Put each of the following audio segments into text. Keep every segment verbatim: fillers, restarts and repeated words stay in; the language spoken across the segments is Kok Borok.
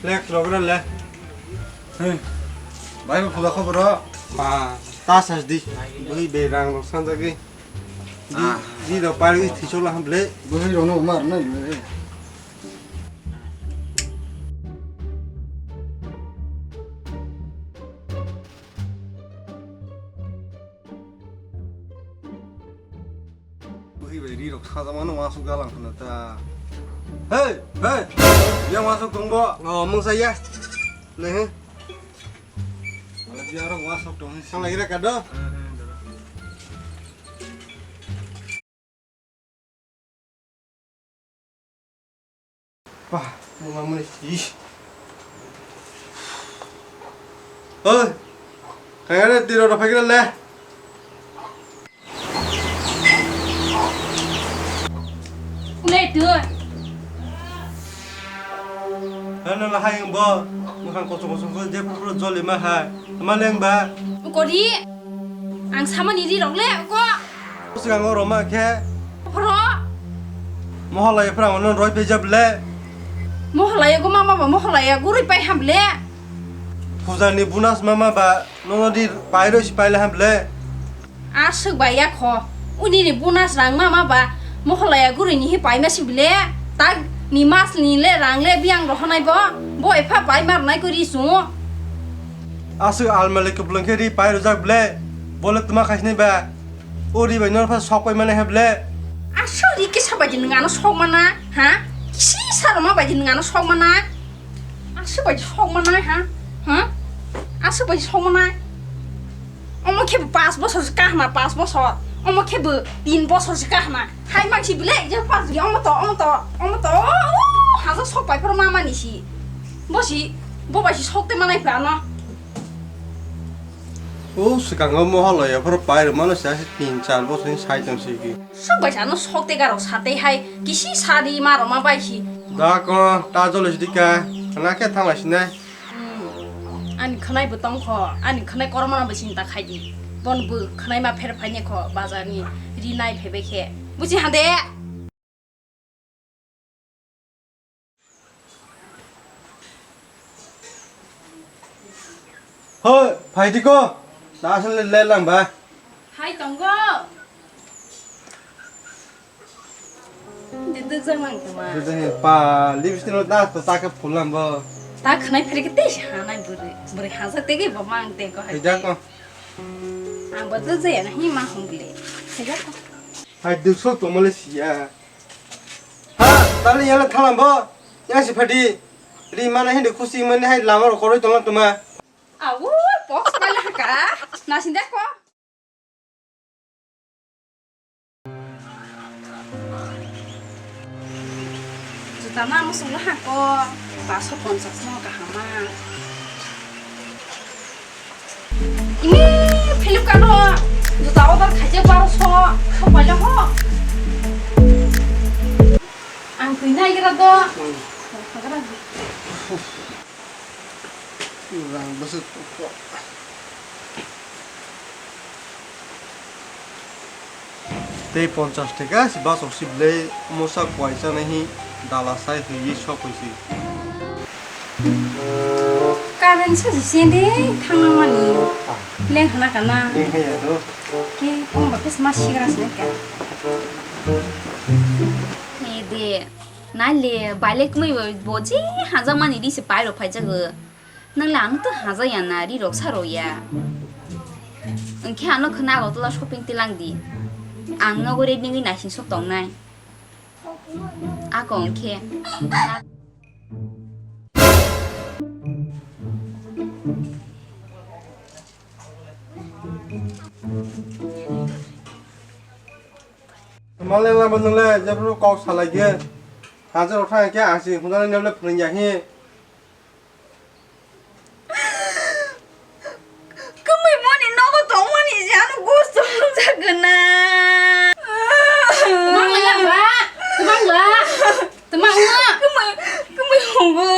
Lek, logra le. Hey. Bai, bo phuda khobor o. Ba, ta sas di. Bui be rang rok sanjagwi. Di, ah, di rok pai thwichok la ham ble. Bui rok no mar na. Bwrwi bai ri rok sajak mano uansuk galang khna ta. Hey, hey, yang uansuk tong bo? Oh, mung saya. Nih. Ala biar uansuk tong. Sang lagi rek ado. Bah, mama mani si. Oi, kaya tiro ro phagila le. Ulai tu. Hano lahai bo, mukhang kosong kosong ko je pura joli ma hai. Ma leng ba. Kori, ang samani ri rok le ko. Swkango roma khe. Phoro. Mohalaya phra mano roi pejab le. Mohalaya go mama ba mohalaya gurui pai ham le. Pujani bunas mama ba nono di pairoi si paile ham le. Aswk bai ya kho. Uni ni bunas rang mama ba mohalaya gurui ni hi paima si bile. Tak ni mas ni le rang le biang rohonai bo. Bo epha pai mar nai ko ri su. Aswk almali kwplwng khe ri pai rwjak ble, bole twma khaisnai ba. O ri bai norpha sok pai mani heble. Aswk ri kisa bai di nwng ano sok mana, ha? Kisi sa rwma bai di nwng ano sok mana. Aswk bai di sok mana, ha? Ha? Aswk bai di sok mana. Omo khe bo pas bosor se kahna, pas bosor. Omo khe bo tin bosor se kahna. Hai mang si bile, je pas di omo to, omo to, omo to. O, o, haja sok pai phor mama ni si. Bo si, bo bai si sok te manai phra no. O swkango mohalaya phoro pai rwmano se ase tin char bosor ni sai tong sigi. Swk bai sano sok te garo satei hai kisi sari ma roma bai si. Da ko ta jolo sidi ka, khna khe thang lai sinai. Hmm. Ani khwnai bo tong kho, ani khwnai korma no bai sinta khai di. Bon bo khwnai ma pher phai ne kho bazar ni ri nai phebe khe. Busi hande. Hoi, phaidi ko. Na asal le lang ba. Hai tongo. Duduk jang lang tuma. Duduk jang pa, lipstick lo ta to ta ke phulam bo. Ta khnai phiri ke te hanai buri. Buri hasa te ke bo mang te ko hai. Ida ko. Ang bo duduk jaya na hi ma hum bile. Ida ko. Hai duduk so to male siya. Ha, tali yala thalam bo. Yang si phadi. Ri mana hindi khusi mani hai lama ro koroi tongla tuma. Awu, box pai la ka. Nasin de ko. Juta na musung la ko. Paso ponchas no kahama. Imi Flipkart o juta order khaijak baro so, so paila ho. Ang twi nai gira do. Hmm. Hagra di. Rang bwswk tok tok. Tei ponchas taka si bachok si belai mosa kuai chanai hi dala sai hwi sok hwi si. Current sa si sende thangna mani leng hana kana. Leng haya do. Ke kong ba kes ma sigra sne ka. He de, nai le, baile kumui bo, bo je hajak mani ri se pai rok phai jago. Nang le ano to haja ya na, ri rok sa rok ya. Engkhe ano khwna Agartala shopping tilang di. Ang nogo ready wngwi naising sok tongnai. Ako engkhe. Malai lama nung le, jephru kok salai ge. Hajar rok thang khe ang si hunani nole phwrwng ya hi. Kwmwi moni nogo tongmani se ano gusto wngjakgwna. Twmang la ba? Twmang la? Twmang la? Kwmwi, kwmwi hungo.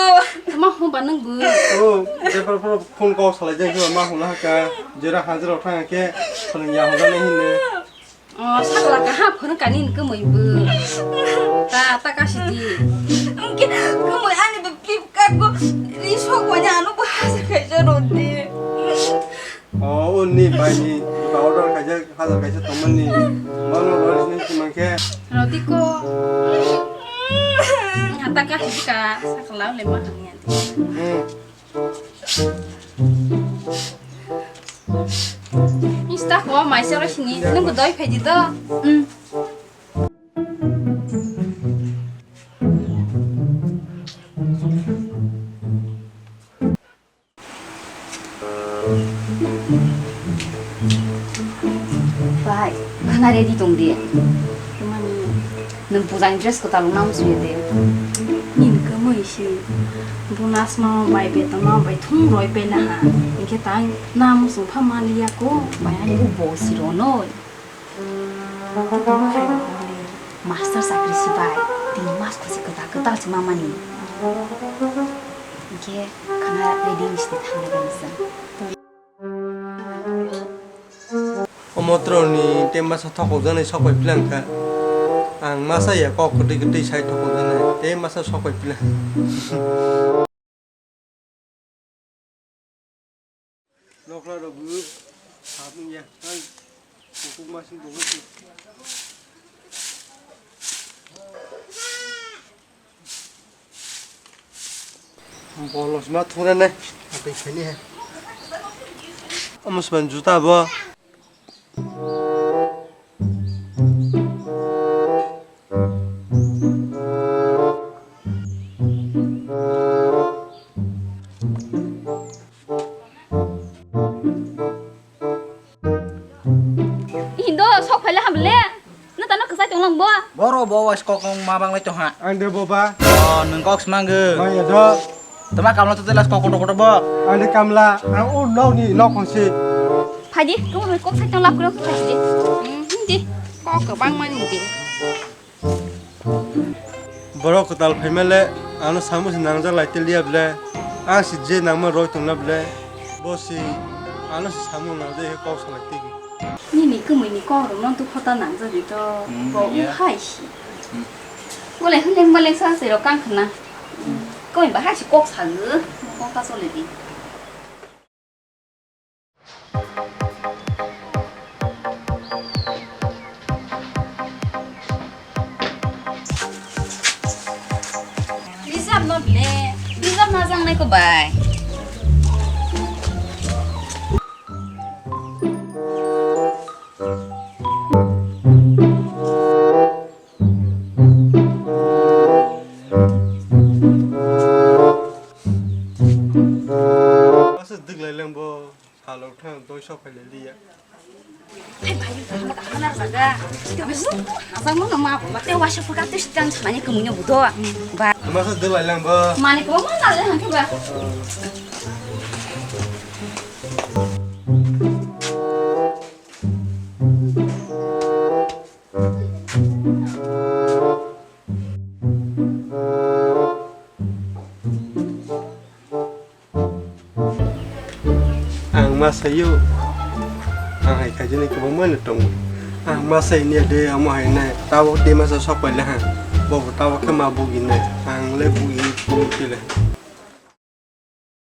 Twmang hon ba nang bo? O, jephar phar phone call salai jeng ma hon ha ka. Jera hajar rok thang khe phwrwng ya hon hinne. O, sakla kaham phwrwng kani ni kwmwi bo. Ta, ta kasi di. Hwnkhe kwmwi ani bo Flipkart bo Kok manya ano bahasa kaisa roti. Oh, uni bai ni powder kaisa, hajar kaisa tongmani. Mano roti ni simang khe. Roti ko. Hata ka hika sakala le ma hanya. Hmm. Insta ko mai se ro sini nung doi phaidi do. Hmm. Bai, khana ready tong di. Mani. Nwng bujang dress kwtal wngna muchung ya de. Nini kwmwi si. Bo nasma bai betama bai thung roi pela ha. Hinkhe tang na muchung pha man liya ko. Bai ani bo bo si ro noi. Master chakri si bai, tin mas khusi kwtal kwtal si mamani. Hinkhe khana ready ni sini thangna gani sa. Omo tro ni te masa thokok jani sok bai plan kha. Ang masa ya kok kwtwi kwtwi sai thokok jani te masa sok bai plan. Nokla rok bo sabung ya, ang kutuk masing kutuk. Bolos ma thura ne, atai khani he. Amos ban juta bo. Indo sok phaila hamle. Na tano kwchai tonglang bo. Boro bo wais kok ma banglai tongha. Ang de boba. Oh, nung kok smang ge. Maya do. Tama kamla to telas kok koto koto bo. Ang de kamla. Ang u nok ni nok khonsi. Phaidi, kung kok sai tong lap kro khaisi. Hmm, hindi. Kok kwbang mani de. Borok kwtal phaima le ano samung se nangjak lai teliya ble, ang se je nangma roi tongna ble, bo se ano se samung nangjak khe kok salai tigi. Nini kwmwi ni kok rok no dukho ta nangjak di to, hmm, bo ya. Hai si. Hmm. Bo le hwneng bo le sa se rok kang khna. Kwmwi ba hai si kok sa ngu, kok ta chole di. Bijap no ble, bijap no jang nai ko bai. Asa dwglai lang bo, salok thang doi sok phai liya. Hai bai, hama kahana jaga. Asal mo nama apa? Te wasa pura te sedang semuanya kemunya budo. Ba. Masa dwglai lang bo. Mani ko mo na le hangke ba. Ang ma sayo, ang hai khaijani kwbangma no tongo. Ang ma sai niya de, amo hai nai, tabok de masa sok pai laha, bo tabok khe ma bugi nai, ang le bugi, bugi le.